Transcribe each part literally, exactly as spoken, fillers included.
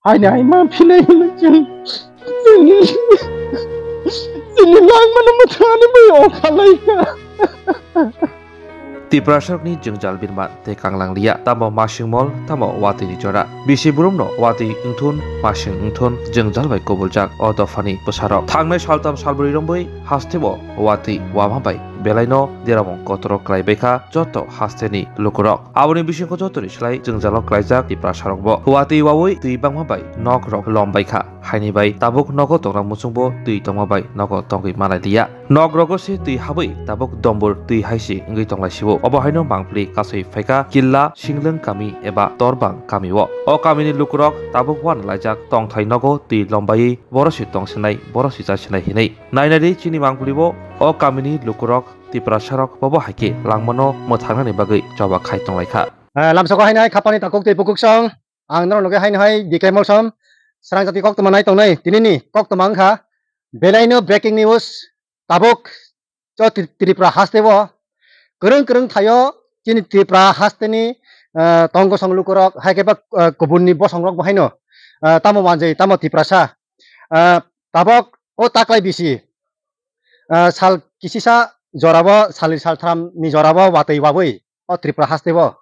Haini hai ma philai hwnwi chwng chwngni chwngni langmano mwthangni bai o khalai kha. Tiprasarokni jwngjal birma tei kanglang liya, tamo masing mol, tamo watwi ni jora. Bisi burumno watwi wngthun, masing wngthun, jwngjal bai kubuljak o dophani bwsarok. Thangnai saltham salbrwi romwi hasteo watwi wama bai belaino deramung kotoro klai baikha joto hasteni lukurok. Aboni bisingo jotoni slai jwngjalo klaijak Tiprasarokbo. Watwi wawi twi bangma bai nokrok lom baikha. Haini bai tabuk nogo tongra muchungbo twi tongma bai nogo tongwi manai liya. Nok rogo se twi habwi tabuk dombor twi hai se wngwi tonglai sio. Obo haino mangpili kasui phaikha Killa Singlwng kami eba Torbang kami o. O kamini lukurok tabuk wan laijak tongthai nogo twi lombaiwi boro se tongsinai, boro se chasinai hinwi. Nainari chini mangpili bo o kamini lukurok Tiprasarok bobo hai khe langmano mwthangnani bagwi choba khai tonglaikha. Eh, lamsoko haino hai khapani takhuk tei bukhuk song. Ang norok nugwi haino hai D K Molsom. Srang jati koktwma nai tongnai. Tinini koktwma wngkha belaino breaking news. Tabuk cho Tri-, Tripura hasteo kwrwng kwrwng thaio chini Tripura hasteni, eh, tong gosong lukurok, hai khe ba, eh, kubunni bosongrok bo haino, eh, tamo manjai, tamo Tiprasa. Eh, tabok o taklai bisi, eh, sal kisisa jorabo, salni salthramni jorabo watwi wabwi o Tripura hasteo.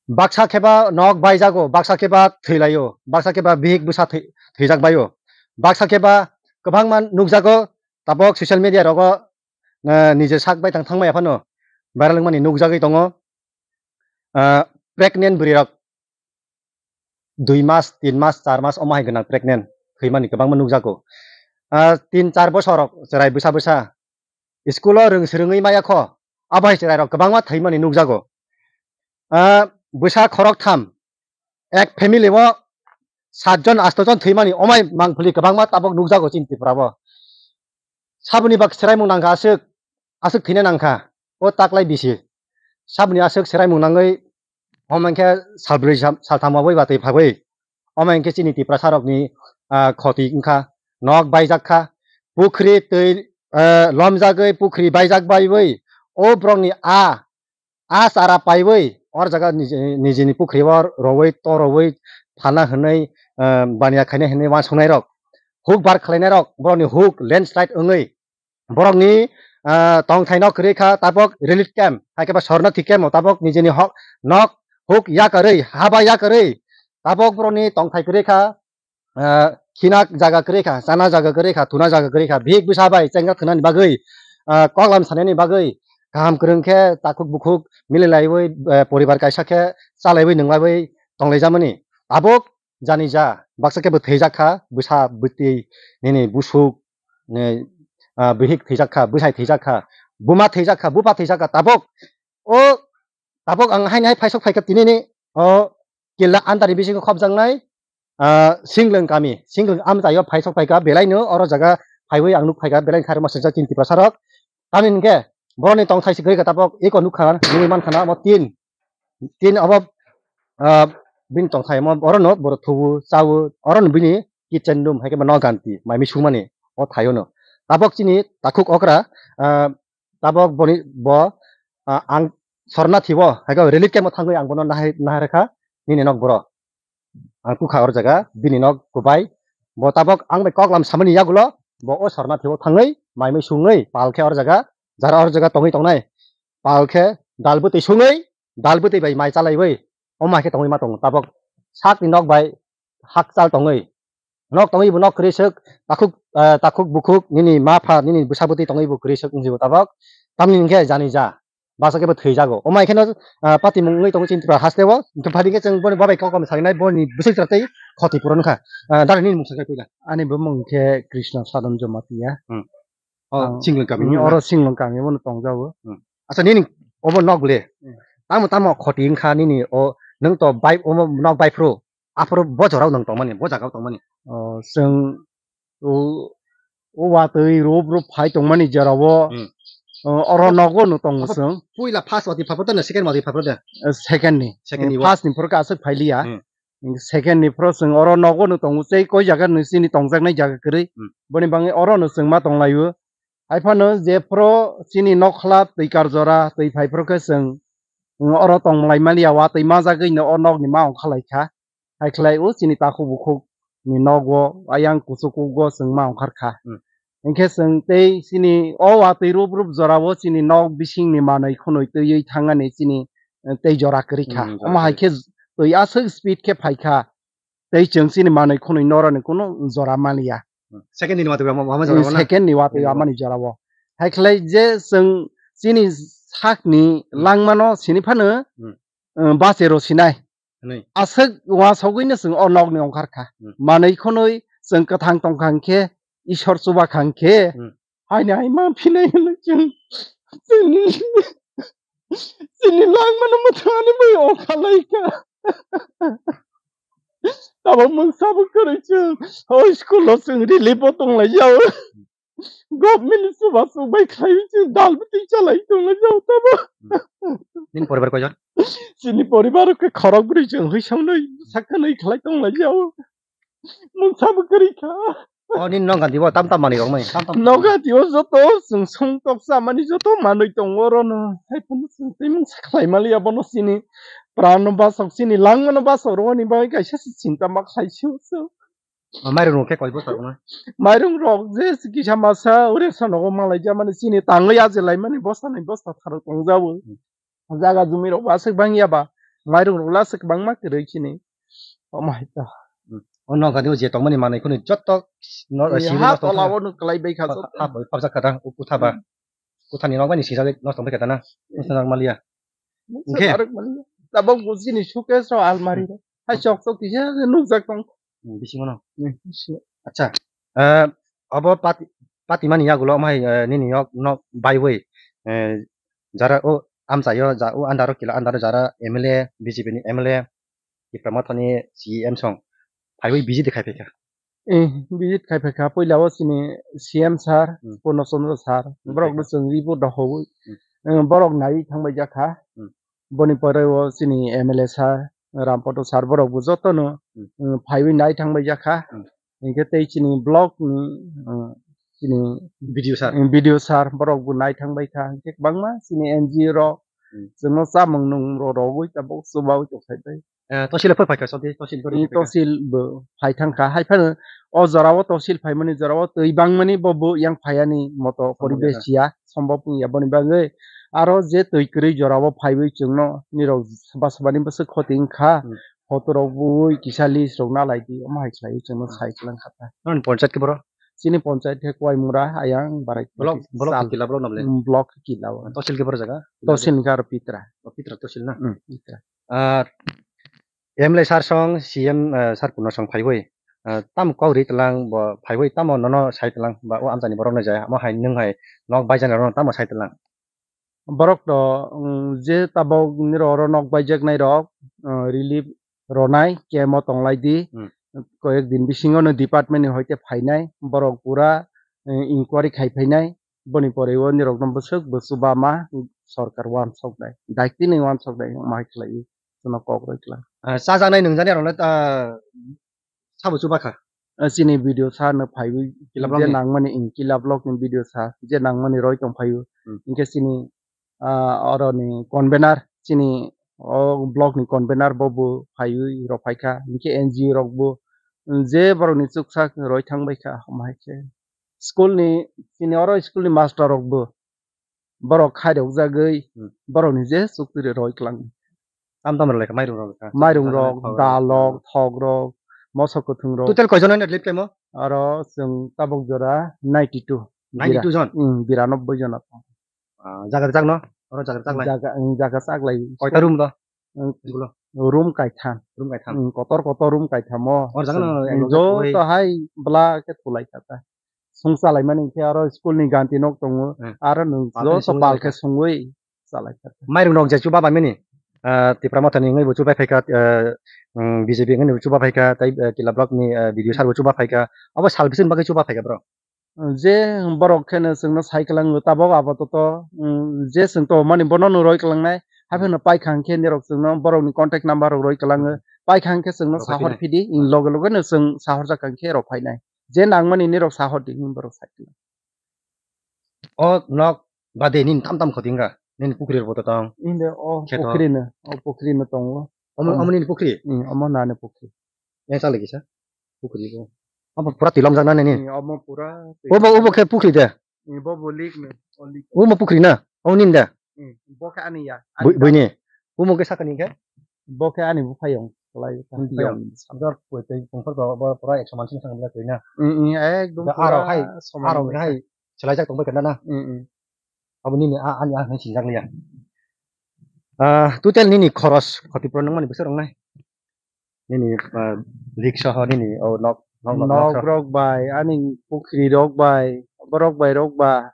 Baksa khe ba nok baijago, baksa khe ba thwilaio, baksa khe ba bihik bwsa thwi-, thwijak baio, baksa khe ba kwbangma nukjago, tabok social media rogo, eh, nije sak bai tang thangmaya phano viral wngmani nukjagwi tongo. Ah, pregnant bwrwi rok dui mas, tin mas, char mas omo hai gwnang pregnant thwimani kwbangma nukjago. Ah, tin char bosor rok chwrai bwsa bwsa school o rwng swrwngwi maya kho, abo hai chwrai rok kwbangma thwimani nukjago. Ah, bwsa khorok tham, ek family o sat jon asto jon thwimani omai mangpili kwbangma tabok nukjago chini Tripura o. Saboni bak swraimung nangkha aswk, aswk thwina nangkha o taklai bisi. Saboni aswk swraimung nangwi omo hinkhe salbrwi sam-, saltham wabwi watwi phagwi omo hinkhe chini Tiprasa rokni, ah, khoti wngkha, nok baijak kha, pukhri twi, eh, lomjagwi pukhri baijak baiwi o borokni a a chara paiwi or jaga niji, nijini pukhri o rowoi, torowi, phalna hwnwi, ah, baniya khaina hwnwi uansuknai rok, huk bar khlainai rok, borokni huk landslide wngwi, borokni, ah, tongthai no kwrwi kha tabok relief camp, hai khe ba sornathi camp o tabok nijini hok, nok, huk yakarwi, haba yakarwi, tabok borokni tongthai kwrwi kha, ah, khina jaga kwrwi kha, chana jaga kwrwi kha, thuna jaga kwrwi kha, bihik bwsa bai chengya thwnani bagwi, ah, koklam sanani bagwi kaham kwrwng khe takhuk bukhuk mililaiwi, eh, poribar kaisa khe chalaiwi nwnglaiwi tonglaijamani. Tabuk jani ja, baksa khe bo thwijak kha, bwsa bwtwi nini busuk, ni, ah, bihik thwijak kha, bwsai thwijak kha, buma thwijak kha, bupha thwijak kha, tabuk o tabuk ang haini hai phaisok phaikha tinini o killa andari bisingo khopjaknai, ah, Singlwng kami, Singlwng amchaio phaisok phaikha, belaino oro jaga phaiwi ang nuk phaikha, belai kharma swijak chini Tiprasa rok. Tamni hinkhe borokni tongthai se kwrwi kha tabok eko nukha, nugwi mankha na omo tin, tin obo, ah, bini tongthai omo orono borok thubu, chabu, orono bini kitchen room hai khe bo nok ganti mai mui sumani o thaio no. Tabok chini takhuk okra, ah, tabok boni bo, ah, ang sorna thibo, hai khe relief camp o thangwi ang bono nahai, nahai rwkha nini nok boro. Ang tukha or jaga bini nok kubai. Bo tabok ang bai koklam samani yagulo bo o sorna thibo thangwi mai mui sungwi pal khe or jaga, jara or jaga tongwi tongnai. Pal khe dal bwtwi sungwi, dal bwtwi bai mai chalaiwi omo hai khe tongwi ma tongo. Tabok sakni nok bai hakchal tongwi. Nok tongwi bo nok kwrwi swk, takhuk, ah, takhuk bukhuk, nini ma pha, nini bwsa bwtwi tongwi bo kwrwi swk wngwi bo tabok. Tamni hinkhe jani ja, basa khe bo thwijago. Omo hai kheno, ah, patimung wngwi tongo chini Tripura hasteo. Hinkhe phadi khe chwng boni babai kok sarinai, boni bwswk chwra tei khoti puron kha. Ah, dada nini mung sakhe puila. Ani bumung khe Krishna Sadon Jamatia. Hmm. Oh, ang Singlwng kami ni oro na? Singlwng kami bono tongjago. Hmm. Acha nini obo nok le. Hmm. Tamo tamo khoti wngkha nini o, nwng to bai omo nok bai phuru. Aphuru bo jorao nwng tongmani, bo jagao tongmani. O, chwng o, o watwi rup rup phai tongmani jorao, hmm, o, oro nogo no tongo chwng. Puila first watwi phapro da na second watwi phapro da? Eh, second ni. Second ni, eh, wo. First ni phuru khe aswk phailiya. Hmm. Second ni phuru chwng oro nogo no tongo, tei koi jaga ni chini tongjaknai jaga kwrwi. Hmm. Boni bagwi oro no chwng ma tonglaio. Haiphano jephuru chini nokhla twi karjora twi phaiphuru khe chwng, mm, oro tongmlai maliya, watwi majagwino o nokni ma ongkhalaikha. Hai khlai o chini takhuk bukhuk ni nogo ayang kuchuk kugo chwng ma ongkhar kha. Hmm. Hinkhe chwng tei chini o watwi rup rup jorao chini nok bisingni manwi khwnwi twiwi thangani chini, eh, tei jora kwrwi kha. Hmm, jora kwrwi. Omo hai khe twi aswk speed khe phai kha. Tei chwng chini manwi khwnwi norani kunu jora maliya. Hmm. Second ni watwi ama, ama jora maliya? Second ni watwi hmm amani jorao. Hai khlai je chwng chini sakni hmm langmano sini phano, hmm, eh, bachero sinai. Hinwi. Aswk uansugwino chwng o nokni ongkhar kha. Hmm. Manwi khwnwi chwng kwthang tong kha hinkhe, Ishwar chuba kha hinkhe, hmm, haini hai ma phinai hwnwi chwng, chwng, chini langmano mwthangni bai ongkha lai kha. Tabuk mungsa bo kwrwi chwng, o school o chwng relief o tong lai jao. Government ni chubachu bai khlaiwi chwng dal bwtwi chalai tonglaijao tamo. Nini poribar koijon? Chini poribar khe khorok bwrwi chwng hwisongnwi sakhanwi khlai tonglaijao. Mungsa bo kwrwi kha. O nini nokganti o tam tam manwi rok mai, tam tam. Nokganti o joto chwng song tok chamani joto manwi tongo orono. Hai phano chwng tei mungsa khlai maliya bono chini pran no bachok chini langmano bachok rwani bagwi kaisa se chinta ma khlai se o chwng. O mairung rok khe koi bosta rwna? Mairung rok je kisa masa ure sanogo malai ja mani chini tangwi aje lai mani bosta nai bosta tharok tong jabo. Hmm. Jaga jumi rok aswk bang ya ba mairung rok laswk bang ma kwrwi chini. O mai ta. Hmm. O nokha di o je tongmani manwi khuni jotto no, eh, simi ha nosto tola wngkha. O nuk klai bai kha Ha, jotto. Ha, ha, bai phabjak kha da, o kutha ba. Hmm. Kuthani nok bai ni sijagwi nosto wngkha da na. Hmm. Nosto nang maliya. Hinkhe? Tabok bo chini suitcase rok almari rok. Hai chok chok kisa nukjak tong. Hmm, bisingo no? Hmm, bisingo. Acha, eh, abo pati, pati mani yagulo omo hai, eh, nini yok nok baiwi, eh, jara o amchaio, ja o andaro kila andaro jara M L A, B J P ni M L A, Tipra Mothani C E M song phaiwi visit khai phaikha. Eh, visit khai phaikha, puila o chini C M sir, hmm, Purno Chandra sir, hmm, borok no phaikha. Chwng report rok howi, hmm, eh, borok naiwi thangbai jakha. Hmm. Boni pore o chini M L A sir, Rampoto sir, borok bo joto no, hmm, eh, phaiwi nai thangbai jakha. Hmm. Hinkhe tei chini block ni, eh, chini B D O sir. Eh, B D O sir, borok bo nai thangbai kha. Hinkhe kwbangma chini N G O rok, hmm, chwngno chamung nung rok rogwi tabuk chubawi tongphai bai. Eh, tosil phai phaikha, sodi tosil phai phaikha. Tosil bo phai thangkha. Hai phano o jorao tosil phaimani jorao twi bangmani bo bo yang phayani moto sombob poribesh ya. Chiya, sombob wngya boni bagwi. Aro je twi kwrwi jorao phaiwi chwngno nirok saba sabani bwswk khoti wngkha. Hmm. Photo rok bui kisa list rok nalai di, omo hai khlaiwi chwngno hmm sai kwlang kha ta. Noni ponchayat khe boro? Chini ponchayat khe Kuaimura, ayang barai block, block sal. Kila block nabole? Hmm, block kila o. Tosil khe boro jaga? Tosil khe aro Pitra. O, Pitra tosil na? Hmm, Pitra. Ah, M L A sir song, C M, ah, sir Purno song phaiwi, ah, tamo kok ri tlang bo phaiwi tamo nono sai tlang ba o amchani borok no jaya, omo hai nwng hai nok baijani rok no tamo sai tlang. Borok to, um, je tabok nirok oro nok baijaknai rok, uh, relief ronai camp o tonglai di. Hmm. Koyek din bisingo no department ni hoite phainai borok pura, eh, inquiry khai phainai. Boni pore o nirok no bwswk bo chuba ma sorkar uansuk nai. Daitini uansuk nai ma hai khlai. Chwngno kok roi klang. Ah, chajaknai nungjaknai rok le, ah, sabo chuba kha? Ah, chini B D O sir no phaiwi kila je block ni? Nangmani, ing, kila block ni B D O sir je nangmani roi tong phaio. Hmm. Hinkhe chini, ah, oro ni convener, chini o block ni convener bo bo phaiwi rok phai kha. Hinkhe N G O rok bo, mm, je borok ni chuksa roi thang bai kha, omo hai khe. School ni, chini oro school ni master rok bo borok khairok jagwi hmm borok ni je chukti roi klang. Tam tam rok le kha, mairung rok le kha. Mairung rok, thok rok, dal rok, thok rok, mosok kwthwng rok. Total koi jon no leave kaimo? Aro chwng tabuk jora ninety two. Ninety two jon? Hmm, biranobbai jon. Ah, jaga rwchak no? Oro jaga rwchak lai? Jaga, hmm, jaga chak lai. Koita room do? Hmm, ulo? Room kaitham. Room kaitham. Hmm, kotor kotor room kaitham o. Or jaga no chwng, hmm, joto hai bwla khe thulai kha ta. Sung chalaimani hinkhe aro school ni ganti nok tongo, hmm, aro nwng pal joto sungwi pal khe sungwi chalaikha. Mairung rok je chuba bai mani, ah, Tipra Motha ni wngwi bo chubai phaikha, ah, um, B J P wngwi bo chuba phaikha, tei, ah, Kila block ni, ah, B D O sir bo chuba phaikha. Abo sal bising bagwi chuba phaikha bro? Je borok kheno chwngno sai kwlango, tabok apatot, um, je chwng tongmani bono no roi kwlangnai, hapheno paikha hinkhe nirok chwngno borokni contact number rok roi kwlango, paikha hinkhe chwngno sahor phidi, loge loge no chwng sahorjak hinkhe rok phainai. Je nangmani nirok sahor di hwnwi borok sai kha. O nok bade nini tam tam khoti wngkha? Nini pukri rok bo to tong? Inde o kheto. Pukri no, o pukri no tongo. Omo, omo nini pukri? Hmm, omo nani pukri. Yang chali kisa. Pukri ko. Abo pura tilom jak na nini. Hmm, omo pura. Obo, obo khe pukri de. Hmm, bo bo lik no. O lik. Omo pukri na. O nin de. Hmm, bo khe ani ya. Bui, ani bui ni. Omo khe sakani khe. Bo khe ani buphayong. Lai buphayong. Buphayong. Samjak pui tei tongthor ko bo pura ekso mansi sang bla twi na. Hmm, hmm, ekdom. Da pura aro hai, soman aro hai. Selai jak tong bai khe na na. Hmm, hmm. Abo nini a, ani a hinwi swijak liya. Ah, total nini khoros khotipuro nangmani bwswk rwngnai? Nini, ah, lik soho nini o nok, nok, nok, nok Nok so. Rok bai, ani pukhri rok bai, borok bai rok ba,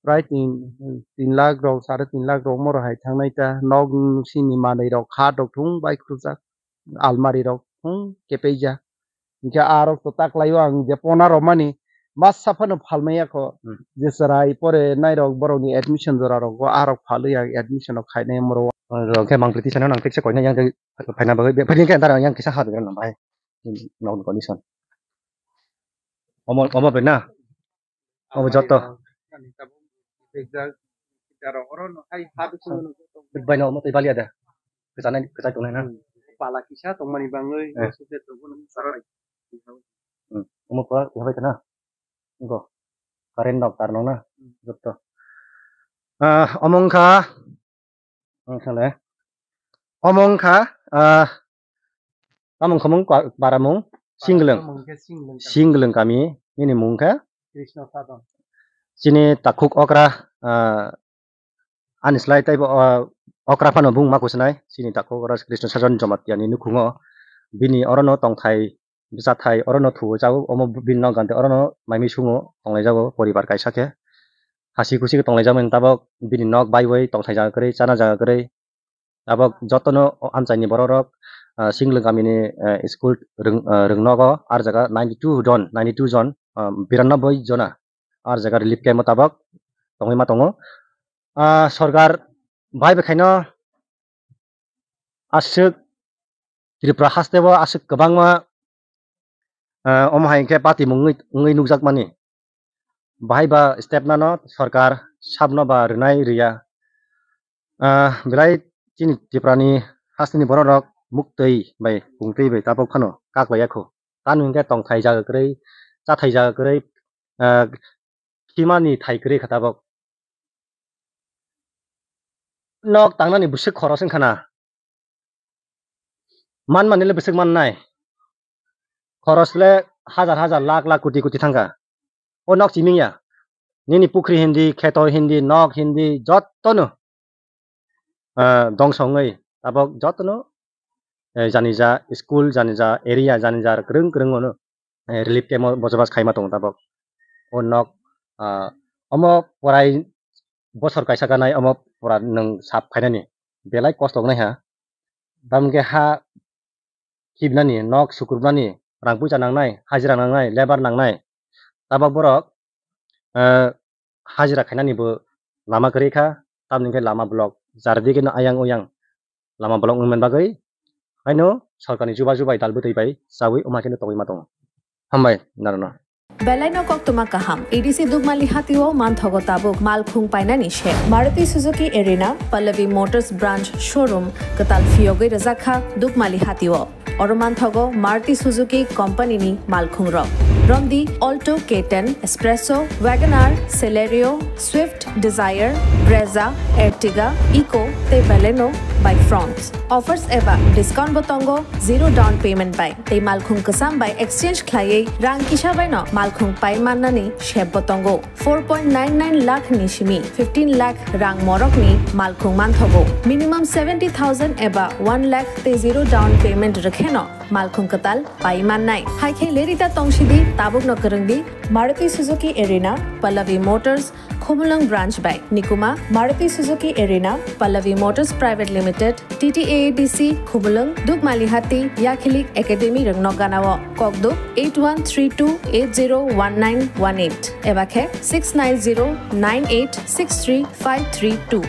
prai tin, tin lakh rok, sare tin lakh rok moro hai thangnai ta. Nok sini manwi rok, khat rok thung bai khurjak. Almari rok thung kepeija. Hinkhe a rok to taklaio ang je pona romani masa phano phalmaya kho. Hmm. Je chwrai pore nairok borokni admission jora rogo a rok phalwi ang admission rok khainai moro. Rok khe mang priti sana nang thikse koina yang tei phaina bagwi be phani khe dara yang kisa ha dera nang bai. Nok condition. Omo, omo be na. Obo joto. Bai no, omo tei balia da. Kwchana, kwchai tongnai na. Hmm. Pala kisa tongmani bangwi, eh, sukhe tongo nang sarai. Hmm. Omo pa, ya bai kana. Go. Current nok tar nok na. Hmm. Joto. Ah, omo wngkha. Ang thale. Omo wngkha, ah, tamung khumung kwa-, paramung, Singlwng. Paramung khe Singlwng kami. Singlwng kami, nini mung khe? Krishna Sadon. Chini takhuk okra, ah, ani slai taibo, ah, okra phano bung ma kusunai, chini takhuk okra Krishna Sadon Jamatia ni nukhungo. Bini orono tongthai bwchathai orono thuo chao, omo bini nok gante orono maimui sungo tonglaijago, poribar kaisa khe hasi khusi khe tonglaijakmani tabok bini nok baiwi tongthai jaga kwrwi, chana jaga kwrwi. Tabok jotono o amchaini borok rok, ah, Singlwng kamini, eh, school rwng, ah, rwngnogo ar jaga ninety two don, ninety two jon, ah, biranoboi jona ar jaga relief camp o tabok tongwi ma tongo. Ah, sorkar bai bwkhaino aswk Tripura hasteo aswk kwbangma, ah, omo hai khe patimung wngwi, wngwi nukjakmani. Bahai ba step nano sorkar sabno ba rwnai rwya. Ah, belai chini Tripurani hasteni borok rok muktwi bai pungtwi bai tabok phano kaklaiya kho. Tamo hinkhe tongthai jaga kwrwi, chathai jaga kwrwi, ah, khimani thai kwrwi kha tabok. Nok tangnani bwswk khoros wngkha na. Manmani le bwswk mannai. Khoros le hajar hajar, lakh lakh, koti koti thangkha. O nok siming ya. Nini pukhri hindi, kheto hindi, nok hindi, jotono, ah, dongso wngwi tabok jotono, eh, jani ja school, jani ja area, jani ja kwrwng kwrwng ono, eh, relief camp o bosobas khaima tongo tabok. O nok, ah, omo porai bosor kaisa ganai omo pura nwng sap khainani belai kosto wngnai ha. Tamokhe ha khibnani, nok sukrubnani, rang puisa nangnai, hajira nangnai, lebar nangnai. Tabok borok, eh, hajira khainani bo lama kwrwi kha, tamoni khe lama block, jar dige no ayang oyang lama block wngmani bagwi haino sorkarni chubachu bai dal bwtwi bai chawi omo hai kheno tongwi ma tongo. Hambai narono. Belai no koktwma kaham. A D C Dukmali hatio manthogo tabuk malkhung painani se. Maruti Suzuki Arena, Pallavi Motors Branch Showroom, kwtal phiyogwi rwjakha Dukmali hatio. Oro manthogo Maruti Suzuki Company ni malkhung rok. Romdi Alto K ten, Espresso, Wagon R, Celerio, Swift, Dzire, Brezza, Ertiga, Eeco tei Baleno bai Fronx. Offers eba discount bo tongo zero down payment bai. Tei malkhung kwcham bai exchange khlaiwi rang kisa baino malkhung pai mannani sep bo tongo. Four point nine nine lakh ni simi fifteen lakh rang morok ni malkhung manthogo. Minimum seventy thousand eba one lakh tei zero down payment rwkheno malkhung kwtal pai mannai. Hai khe lerita tongsidi, tabukno kwrwngdi Maruti Suzuki Arena, Pallavi Motors, Khumulwng Branch bai. Nikuma, Maruti Suzuki Arena, Pallavi Motors Private Limited, T T A A D C, Khumulwng, Dukmalihati, Yakhilik Academy rwngno ganao. Kokduk eight one three two eight zero one nine one eight eba khe six nine zero nine eight six three five three two.